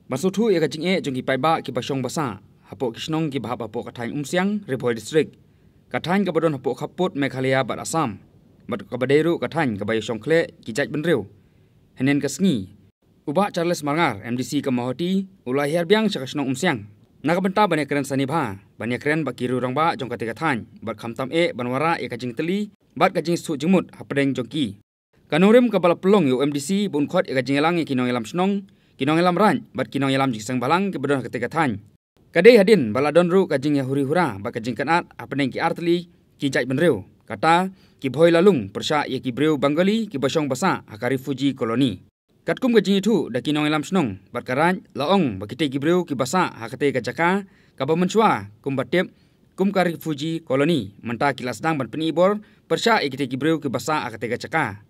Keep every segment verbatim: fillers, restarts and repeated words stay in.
Ban sngewthuh ïa ka jingeh jong ki paidbah kiba shong ba sah hapoh ki shnong kiba hap hapoh ka thaiñ Umsiang, Ri Bhoi District, ka thaiñ kaba don hapoh khappud Meghalaya bad Assam, bad kaba dei ruh ka thaiñ kaba ïashong khleh ki jaitbynriew. Hynnin ka sngi, u Bah Charles Marngar, M D C ka Mawhati, u la hiar biang sha ka shnong Umsiang na ka bynta ban ïakren sani bha, ban ïakren bad ki riew rangbah jong katei ka thaiñ, bad khamtam eh ban wanrah ïa ka jingtylli bad ka jingsuk jingmut hapdeng jong ki. Ka nongrim kaba la pynlong ïa u M D C ba un khot ïa ka jingïalang ïa ki nongïalam shnong, ki nongïalam raid bad ki nongïalam jingseng bhalang kiba don ha katei ka thaiñ. Ka dei hadien ba la don ruh ka jingïahuri hura bad ka jingkynad hapdeng ki artylli ki jaitbynriew, kata ki Bhoi Lalung pyrshah ïa ki briew Bengali kiba shong ba sah ha ka refugee colony. Katkum ka jingïathuh da ki nongïalam shnong bad ka raid, la ong ba kitei ki briew kiba sah ha katei ka jaka kaba mynshuwa kumba tip kum ka refugee colony, mynta ki la sdang ban pyni bor pyrshah ïa kitei ki briew kiba sah ha katei ka jaka.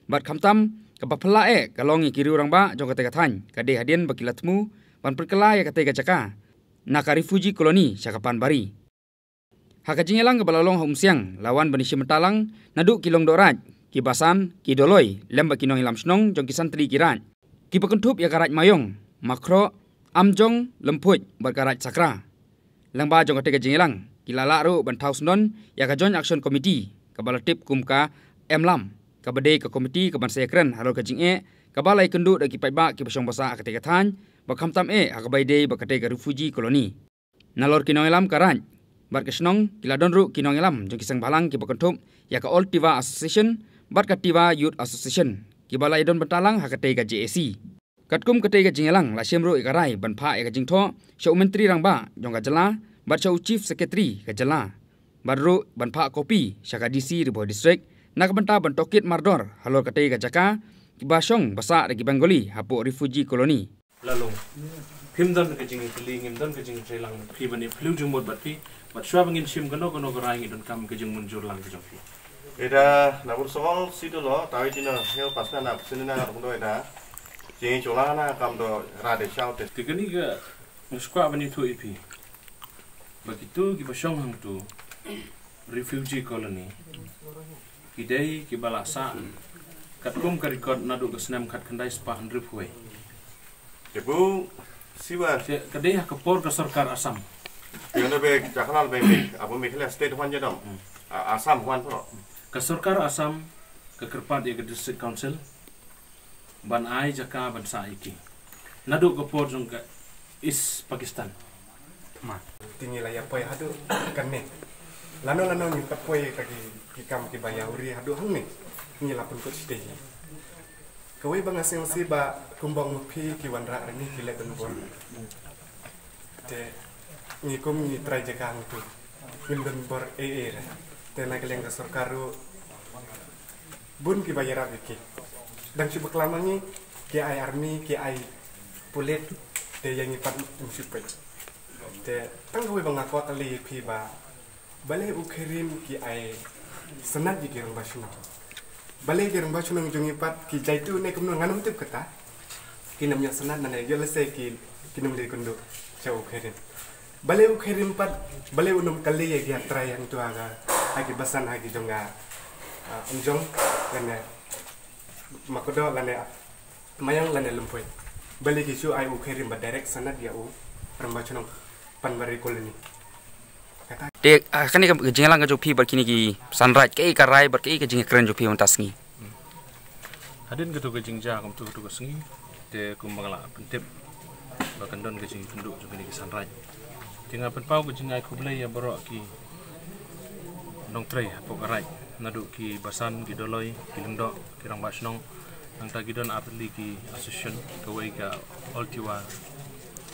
Bad khamtam, kaba phylla eh ka long ïa ki riew rangbah jong katei ka thaiñ, ka dei hadien ba ki la thmu ban pynkylla ïa katei ka jaka na ka refugee colony sha ka Panbari. Ha ka jingïalang kaba la long ha Umsiang, la wan ban ïashim bynta lang naduh ki lyngdoh raid, ki basan, ki doloi, lem bad ki nongïalam shnong jong ki san tylli ki raid kiba kynthup ïa ka raid Maïong, Makhroh, Amjong, Lymphuid bad ka raid Sakra. Lyngba jong katei ka jingïalang, ki la lah ruh ban thaw syndon ïa ka Joint Action Committee, kaba la tip kum ka EMLAM, kaba dei ka komiti kaban sa ïakren halor ka jingeh kaba la ïakynduh da ki paidbah kiba shong ba sah ha katei ka thaiñ, bad khamtam eh ha kaba ïadei bad katei ka refugee colony. Nalor ki nongïalam ka raid bad ka shnong, ki la don ruh ki nongïalam jong ki seng bhalang kiba kynthup ïa ka All Tiwa Association bad ka Tiwa Youth Association, kiba la ïadon bynta lang ha katei ka J A C. Katkum katei ka jingïalang, la shim ruh ïa ka rai ban phah ïa ka jingthoh sha u Myntri Rangbah jong ka jylla bad sha u Chief Secretary ka jylla, bad ruh ban phah kopi sha ka D C Ri Bhoi District na ka bynta ban tohkit mardor halor katei ka jaka kiba shong ba sah da ki Bengali hapoh refugee colony. Lalung, phim don ka jingïatylli, ngim don ka jingïatreilang bad phi ban ïa phylliew jingmut bad phi, bad shuwa ba ngin shim kano kano ka rai, ngi donkam ka jingmynjur lang ka jong phi. Ida na bur sawal sito lo, tawi tino heo pasna na psini na rung do ida. Jingïatrei lang na kam do ra de shaw te. Te kani ka, nga sngewkwah ban ïathuh ïa phi ba kito kiba shong hangto refugee colony, ki dei kiba la sah katkum ka record naduh ka snem khatkhyndai spah hynriewphew wei. Te bu siwa. Te ka dei ha ka por ka sorkar Assam. Te na be jakhlal be be, abo Meghalaya state hwan jadam. Hmm. A-, Assam hwan pro. Ka sorkar Assam ka kyrpad ïa ka District Council ban ai jaka ban sah ïa ki naduh ka por jong ka East Pakistan. Ma. Te ngi la ïa poi haduh kane. Lano lano ngi pat poi ïa ki, ki kam kiba ïa uri haduh hangne. Ngi la pynkut stage. Kawei ba nga sngewsih ba kumba ong ma phi, ki wanrah rangi ki leh don bor. Te ngi kum ngi trai jaka hangto, ngim don bor ei ei re. Te na ka liang ka sorkar ruh bun kiba ïarap ïa ki. Dang shu bakla ma ngi, ki ai army, ki ai pulit, te ïa ngi pat ngim shu peit. Te tang kawei ba nga kwah kylli ïa phi ba balei u Kheirim ki ai sanad ïa ki rangbah shnong. Balei ki rangbah shnong jong ngi pat ki jaitu ne kumno, ngan ym tip kata. Kin ym ïoh sanad, nane ïoh lehse ki, kin ym leh kynduh sha u Kheirim. Balei u Kheirim pat, balei un ym kylli ïa ki ha trai hangto ha ka, ha ki basan ha ki jong ka, ah, Umjong lane Makhdoh lane Maïong lane Lympui. Balei ki shu ai u Kheirim ba direct sanad ïa u rangbah shnong Panbari Colony. Kata. Te, ah, kane ka jingïalang ka jong phi bad kine ki san raid, kaei ka rai bad kaei ka jingïakren jong phi mynta sngi? Hadien kato ka jingjia kumto kato ka sngi, te kumba nga la pyntip ba kan don ka jingïakynduh jong kine ki san raid. Te nga pynpaw ka jingai khublei ïa baroh ki nongtrei hapoh ka raid, naduh ki basan, ki doloi, ki lyngdoh, ki rangbah shnong, nangta ki don artylli ki association, kawei ka All Tiwa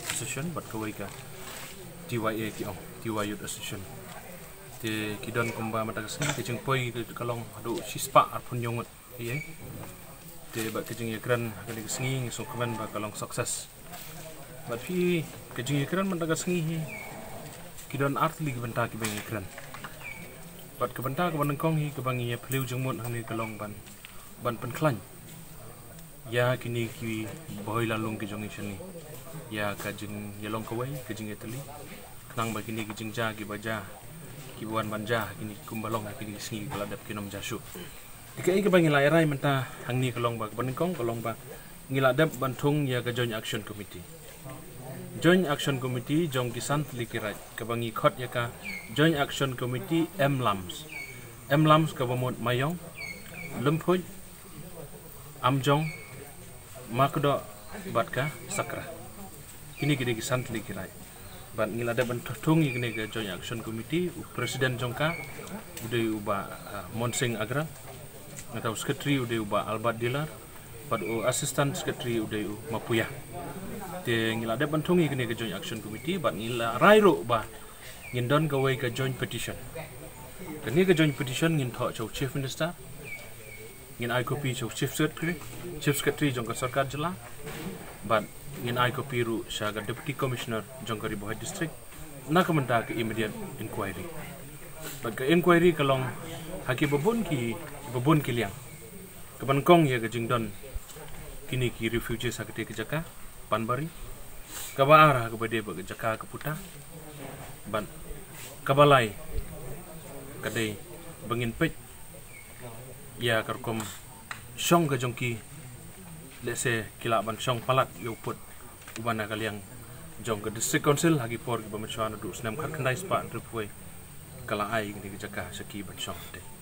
Association bad kawei ka T Y A ki ong, Tiwa Youth Association. Te ki don kumba mynta ka sngi ka jingpoi ka long haduh shispah arphew hynñiew ngut. Ïa. Te bad ka jingïakren ha kane ka sngi ngi sngewkmen ba ka long success. Bad phi, ka jingïakren mynta ka sngi hi, ki don artylli ki bynta kiba ngi ïakren. Bad ka bynta kaba nyngkong hi kaba ngi ïa phylliew jingmut hangne ka long ban, ban pynkhlaiñ ïa kine ki Bhoi Lalung ki jong ngi shane ïa ka jingïalong kawei, ka jingïatylli. Khnang ba kine ki jingjia kiba jia, kiba wan ban jia, kine kumba long ha kine ki sngi kiba la dep kin ym jia shuh. Te kaei kaba ngi la rai mynta hangne ka long ba, kaba nyngkong ka long ba ngi la dep ban thung ïa ka Joint Action Committee. Joint Action Committee jong ki san tylli ki raid kaba ngi khot ïa ka Joint Action Committee M LAMS. M LAMS kaba mut Maïong, Lymphoit, Amjong, Makdoh bad ka Sakra. Kine ki dei ki san tylli ki raid. Bad ngi la dep ban thung ïa kine ka Joint Action Committee, u president jong ka u dei u Bah, ah, Monsing Agrawal. Nangta u secretary u dei u Bah Albert Dilar. Bad u assistant secretary u dei u Mapuya. Te ngi la dep ban thung ïa kine ka Joint Action Committee bad ngi la rai ruh ba ngin don kawei ka joint petition. Kane ka joint petition ngin thoh sha u Chief Minister, ngin ai copy sha u Chief Secretary, Chief Secretary jong ka sorkar jylla, bad ngin ai copy ruh sha ka Deputy Commissioner jong ka Ri Bhoi District na ka bynta ka immediate inquiry. Bad ka inquiry ka long ha kiba bun ki, kiba bun ki liang, kaba nyngkong ïa ka jingdon kine ki refugees ha katei ka jaka Panbari, kaba ar ha kaba dei bad ka jaka ka puta, bad kaba lai ka dei ba ngin peit ïa ka rukom shong ka jong ki, lehse ki lah ban shong palat ïa u pud uba na ka liang jong ka District Council ha ki por kiba mynshuwa, naduh u snem khatkhyndai spah hynriewphew wei ka la ai kane ka jaka sha ki ban shong. Te